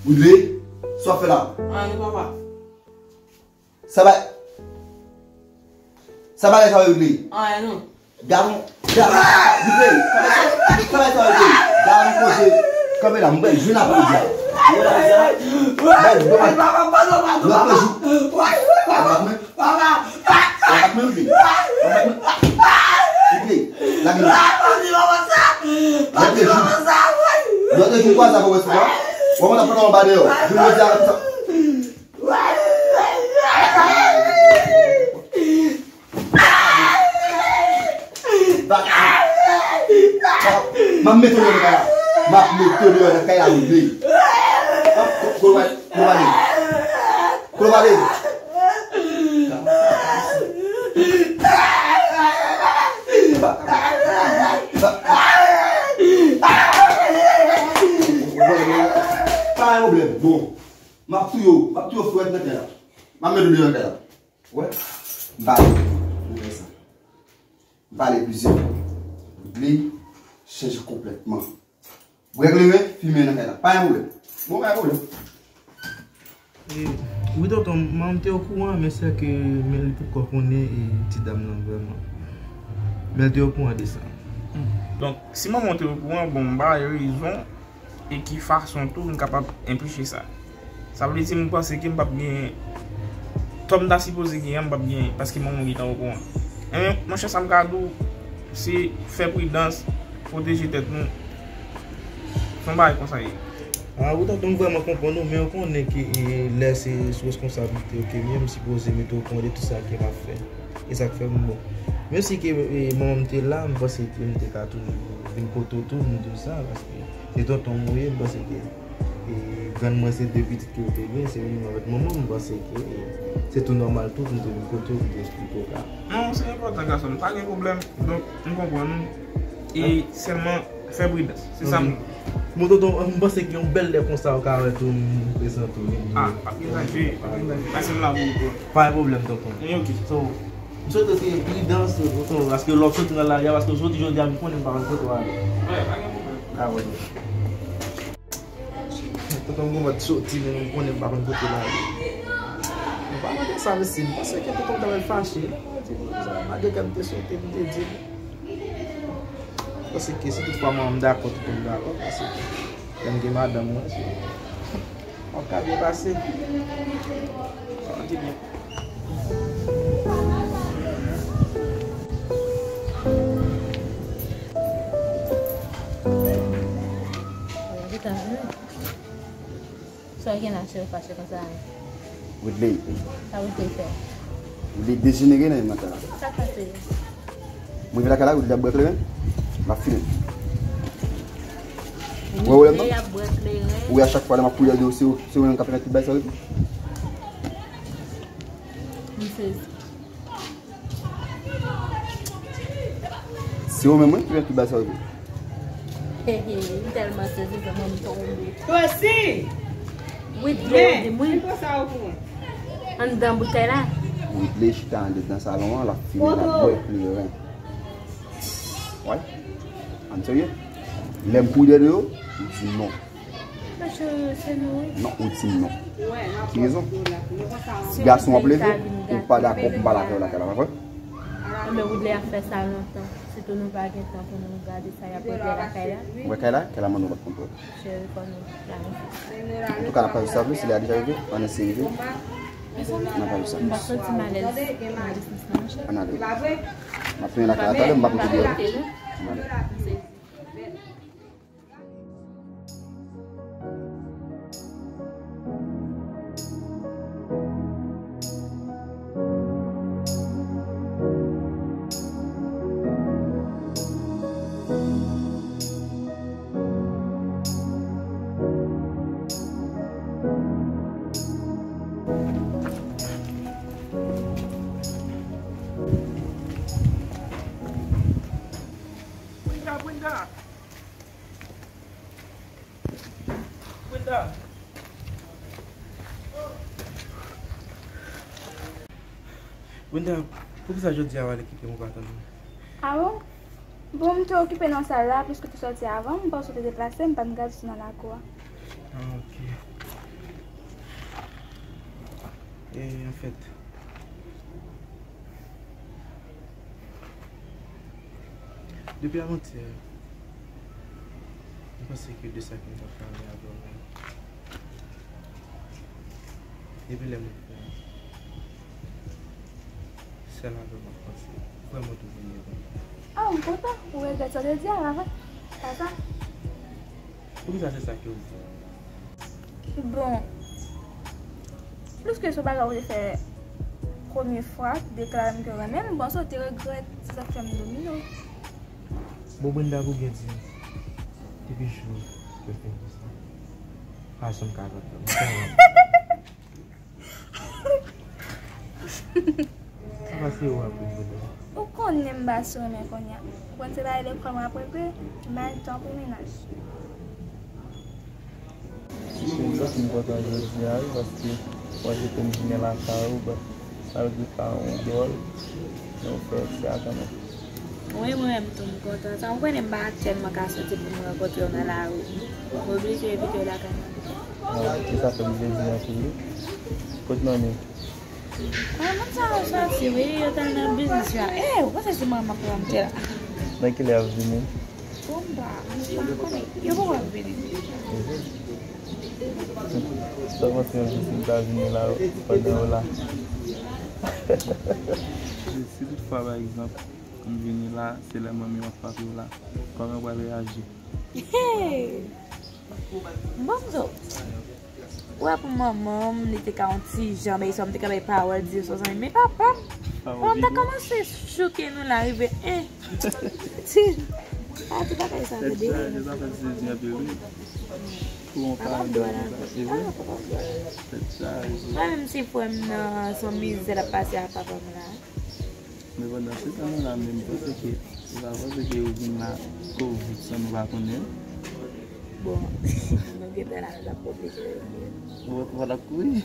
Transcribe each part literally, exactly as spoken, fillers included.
Woodley, sa w ap fè la? Anyen non, papa. Sa bay. Sa bagay sa yo, Woodley? Anyen non. Gadon, gadon, Woodley, sa bay sa yo, Woodley? Gadon koze. Kanpe la, mwen jwenn apre di a. Mwen jwenn apre di a. Mwen jwenn apre di a. Lòt jou. Papa, papa, papa, papa, papa, papa, lage l. Lòt jou, lòt jou, kwa sa pou wè si la. Ou konn ap pran anba deyò. Jodi a, sa. M ap mete w deyò nan kay la. M ap mete w deyò nan kay la, Woodley. Kote w ale? Kote w ale? Pa gen pwoblèm. Bon. M ap touye w. M ap touye w frèt nan kay la. M ap mete w deyò nan kay la. Wè? M pale. Ou wè sa? M pale plizyè fwa. Woodley chanje konplètman. Bwè kleren, fimen nan kay la. Pa gen pwoblèm. Bon, pa gen pwoblèm. E, wi, tonton, manman m te okouran, men sèke men li poko konnen, e, ti dam nan vrèman. Men l te okouran de sa. Donk, si manman w te okouran, bon, m ba yo rezon, e ki fason tou m kapab enplike sa. Sa vle di m panse ke m p ap genyen, tò m ta sipoze genyen an, m p ap genyen, paske manman w gentan okouran. Enben, monchè, sa m ka di w, se fè pridans, pwoteje tèt nou. Se yon bagay konsa ye. A, ou tonton, m vrèman konprann ou, men ou konnen ke, e, lè se sou responsablite w ke m ye, m sipoze mete w okouran de tout sa ke m ap fè. E sa k fè m bon. Menm si ke, e, manman m te la, m panse ke m te ka toujou vin kote w tou, m di w sa, paske se tonton m ou ye, m panse ke, e, grann mwen se de pitit ke w te gen, se ou menm avèk manman m, m panse ke, e, se tou nòmal tou pou m te vin kote w, pou m te eksplike w ka. Non, se enpòtan, gason m, pa gen pwoblèm. Donk, m konprann ou. E sèlman, fè pridans. Se sa m. Bon, tonton, m panse ke yon bèl lè konsa, ou ka wè tou, m prezante w, wi. A, pa gen danje, pa gen danje. Pase m la pou ou, bro. Pa gen pwoblèm, tonton. E, ok. So, m swete w te pridans, tonton, paske lè w soti nan lari a, paske w soti jodi a, m konnen m pa konn kote w ale. Wi, pa gen pwoblèm. A, wi. Tonton m gon mòd soti, men m konnen m pa konn kote l ale. M pa mande sa, mesye, m panse ke tonton m ta pral fache, la. Malgre ke m te swete, m te di l. Paske si tout fwa mwen m dakò, tout moun dakò, paske lè m gen madanm mwen, se, w ap ka byen pase. Sa va te byen. Sa w gen la, cheri, fache konsa? Woodley. Sa Woodley fè? Woodley dejenere nan menm nan kay la. Sa k pase? Mwen rive lakay la, Woodley ap bwè kleren. L ap fimen. Ou wè pwoblèm nan? Woodley ap bwè kleren. Ou wè a chak fwa lè m ap kouri al di w, se ou, se ou menm k ap fè tout bagay sa yo tou. M sezi. Se ou menm, wi, ki fè tout bagay sa yo tou. He, he, m tèlman sezi, se mwen m tonbe. Kosi! Wi, dlo, men, di m, wi. Ki konsa ou pou mwen? Anndan boutèy la. Woodley chita anndan salon an, l ap fimen, l ap bwè kleren. Wi. I'm serious. Lè m kouri dèyè yo, m di non. Mesye, se nou, wi. Non, ou di m non. Ki rezon? Gason w ap leve, ou pa dakò pou m pale avè w lakay la, pa vre? Enben, Woodley ap fè sa lontan. Sitou nou pa gen tan pou nou gade sa y ap regle lakay la. Ou wè kay la? Kay la, mwen nou pa t konn pran. Cheri, fò nou planifye. Antouka, n ap pale sou sa vre, si lè a deja rive, ann eseye rive. N ap pale sou sa. M pa santi m alèz nan lisans lan, monchè. Ann ale. M ap tounen lakay la talè, m pa pote deyò. Ann ale. Brenda, Brenda. Brenda. Brenda, poukisa jodi a w ale kite m, ou pa tann mwen? A bon? Bon, m te okipe nan sal la, piske w te sòti avan m, m panse w te deplase, m pa t gade w nan lakou a. Ah, ok. E, anfèt, depi avantyè, m panse ke de sa ke m t ap pale avè w la, depi lè m ap fè, sèl avè w m ap panse. Vrèman tou vini konsa. Ah, m kontan ou regrèt sa w te di a, pa vre? Pa sa? Poukisa se sa ke w di? Bon, pliske se yon bagay ou te fè premye fwa, deklare m ke w renmen m, m panse w te regrèt, se sa k fè m domine w. Bon, Brenda, pou byen di, depi jou ke w fè m sa, pa janm ka regrèt. Sa pa serye w ap ri, Brenda. Ou konnen m pa sou renmen kounye a. Ou konn se bagay lekòl m ap regle, m pa gen tan pou mennaj. M santi m kontan jodi a wi, paske mwen te konn vini lakay ou, but malgre pa yon dòl, men ou fè efò a kanmenm. Wi, mwen menm tou m kontan sa. Ou konnen m pa tèlman ka soti pou m rankontre w nan lari. M oblije evite w lakay mwen. Ah, ok, sa fè m plezi anpil wi. Kot manmi w? Ah, moun sa yo soti wi, yo t al nan biznis yo a. Eh, ou panse se manman m ap pran m te la? Nan kilè y ap vini? Bon, m pa, m pa konnen. Yo poko ap vini. Sa w panse yon jis m ta vini la pandan yo la? Si toutfwa, pa egzanp, m vini la, se lè manmi m ap frape w la, kòman w pral reyaji? Hey! Bon, m di w, ou wè pou manman m, li te ka yon ti jan, men sa m te ka bay pawòl, di yo son zanmi. Men papa m, papa m ta kòmanse chouke nou la, rive, en. Ti, a, ti bagay sa, tèt chaje, sa fè sezi anpil wi. Pou yon paran de konsa, e vre? Tèt chaje. Mwen menm si frè m nan, se yon mizè l ap pase ak papa m la. Men pandan se tan nou la menm, panse ke, ou pa panse ke yo vin la twò vit san nou pa konnen? Bon, nou gentan la, nou t ap oblije rete. Ou wè kòman l ap kouri?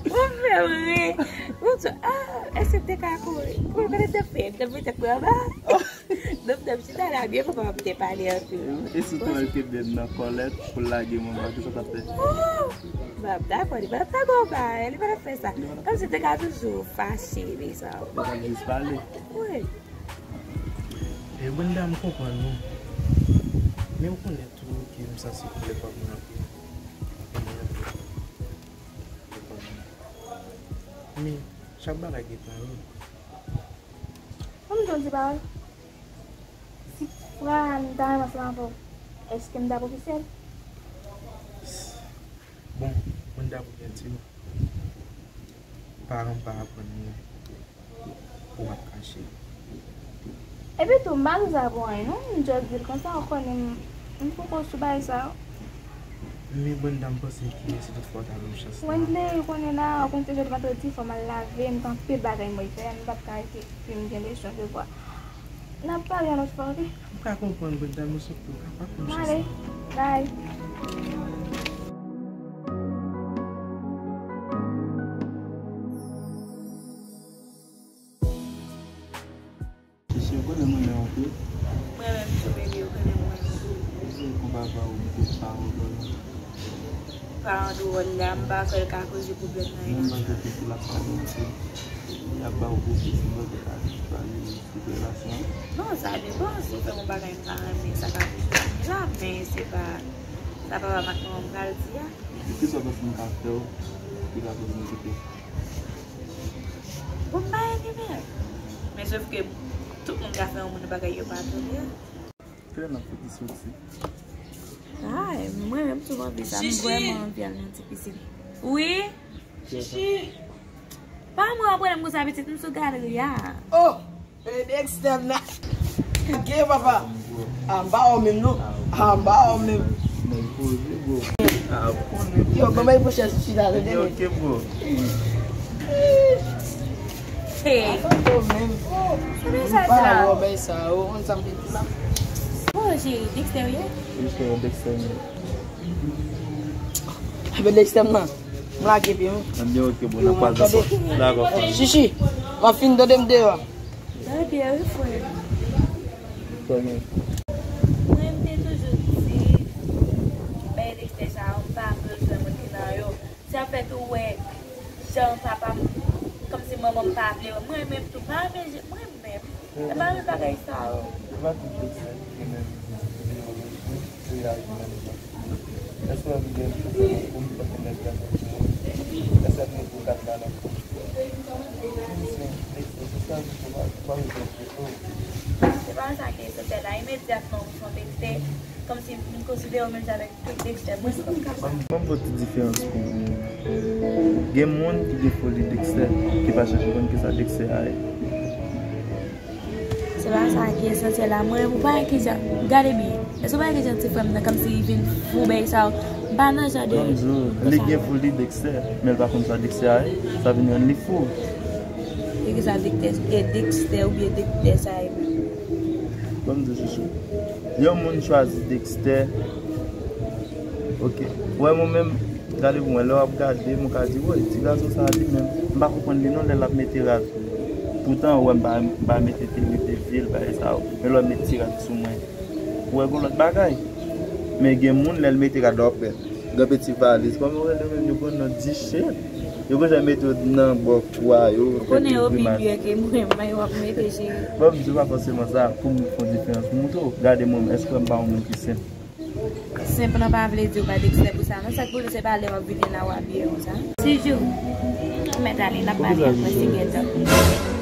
Ou fè m ri. Ou di, ah, èske te ka kouri? Kouri, kote te fè? Te mete kò anba? Donk, m chita la byen, papa m te pale anpil. E si w te wè l te dead nan kòlèt pou l lage manman, kisa w t ap fè? Oh! Bon, dakò, li pa t ap lage w ba, li pa t ap fè sa. Kòmsi te ka toujou fache, men sa. Li t ap jis pale. Wi. E Brenda, m konprann ou. Men ou konnen tou ke m santi pou lekòl mwen anpil. Pou mwen anpil. Lekòl mwen. Men, chak bagay gen tan li. Ban m di w yon ti pawòl. Si fwa a m ta renmen ansanm avè w, èske m t ap ofisyèl? Bon, mwen ta pou byen di w, paran m pa aprann mwen pou m ap kache. Epi tou, m pa di w sa pou anyen non, m just di l konsa, ou konnen m, m poko sou bagay sa yo. Men Brenda, m panse ke si toutfwa w ta ban m chans la. Wendley, ou konnen la, ou konn se jodi vandredi, fò m al lave, m gen anpil bagay m rete fè, m p ap ka rete, epi m gen leson devwa. N ap pale yon lòt fwa, oke? M ka konprann, Brenda, men sòf ke w ka pa ban m chans la. M ale. Bye. Chichi, ou konnen m renmen w anpil. Mwen menm tou, baby, ou konnen m renmen w. Ou se kon papa ou, m te pa ou dòl. Paran dwòl la, m pa kwè l ka koze pwoblèm nan. Menm malgre pitit la pa gen anpil, y ap ba ou pwoblèm, m panse pa gen pwoblèm nan relasyon an. Non, sa depann. Si w fè m yon bagay m pa renmen, sa ka toujou vini la, men se pa sa papa m ak manman m pral di a. E kisa w panse m ka fè w ki ka koz m kite w? Bon, m pa renmen l. Men sòf ke tout moun ka fè yon moun bagay yo pa tande a. Kilè n ap fouti soti? Ay, mwen menm tou m anvi sa. M vrèman anvi al nan ti pisin. Wi? Chichi! Pa mwen ap pran m konsa pitit, m sou galri a. Oh! E, Dexter nan. Gen papa. A, m pa wè w menm non. A, m pa wè w menm. Nèg poze, bro. A, yo, ban m pochèt chita, tande. Ok, ok, bro. Hey. Yo menm. Sa vle sa, m pa wè w bay sa, yo. Konn sa m te di la. Bon, cheri, Dexter, wi. Wi, cheri, Dexter, wi. Ebe, Dexter nan. M lage pye m. Anben, ok, bro, nan pral nan pòt. Dakò, fanmi. Chichi, m ap fin tande m deyò. Tande, wi, frè. Trè byen. Mwen, m te toujou di, bay Dexter sa yo, m pa bezwen moun ki nan yo. Sa fèt ou wè jan papa m, kòmsi manman m pa vle wè m. Mwen menm tou, pa renmen je, mwen menm. Mwen pa renmen bagay sa yo. Se pa tout Dexter ki gen menm ideoloji, se a ki menm jan. Èske w gen tout moun pou m pote nèg la soti? Èske m gen pou kat la nan fò? Se Dexter, se sa, se pa, pa bezwen foto. Se pa sa ki esansyèl la. Imedyatman ou fè yon Dexter, kòmsi m konsidere w menm jan avèk tout Dexter. Mwen se kòm kapab. Ban m, ban m pote diferans pou ou. Gen moun ki gen foli Dexter, ki pa chèche konn kisa Dexter a ye. Se pa sa ki esansyèl la. Mwen, ou pa wè kijan, gade byen. Èske ou pa wè kijan ti frè m nan, kòmsi li vin fou, bagay sa yo? M pa nan jan de. Ban m di w, li gen foli Dexter, men l pa konn sa Dexter a ye. Sa vin rann li fou. E kisa Dexter, e Dexter oubyen Dexter sa ye menm? Ban m di w, chouchou. Yon moun chwazi Dexter. Ok. Ou wè mwen menm, gade pou mwen, lè w ap gade m, ou ka di, woy, ti gason sa a li menm, m pa konprann li non, lè l ap mete rad. Poutan, ou wè m pa, m pa mete tenue de ville, bagay sa yo. Men lè w ap met ti rad sou mwen, ou wè gon lòt bagay. Men gen moun, lè l mete rad la, w ap wè. Gen peti valiz. Kòman yo rele menm, yo konn nan diche. Yo konn jan mete yo nan bò kwa yo. Ou konnen yo pi pye ke mwen, men yo ap mete cheri. Bon, m di w pa fòseman sa, pou m fè yon diferans pou moutre w. Gade mwen, èske m pa yon moun ki senp? Senp lan pa vle di w pa Dexter pou sa. Non, sa k pou di se pa lè w ap vini la w abiye konsa. Ti Jou, mèt ale, n ap pale apre, si gen tan.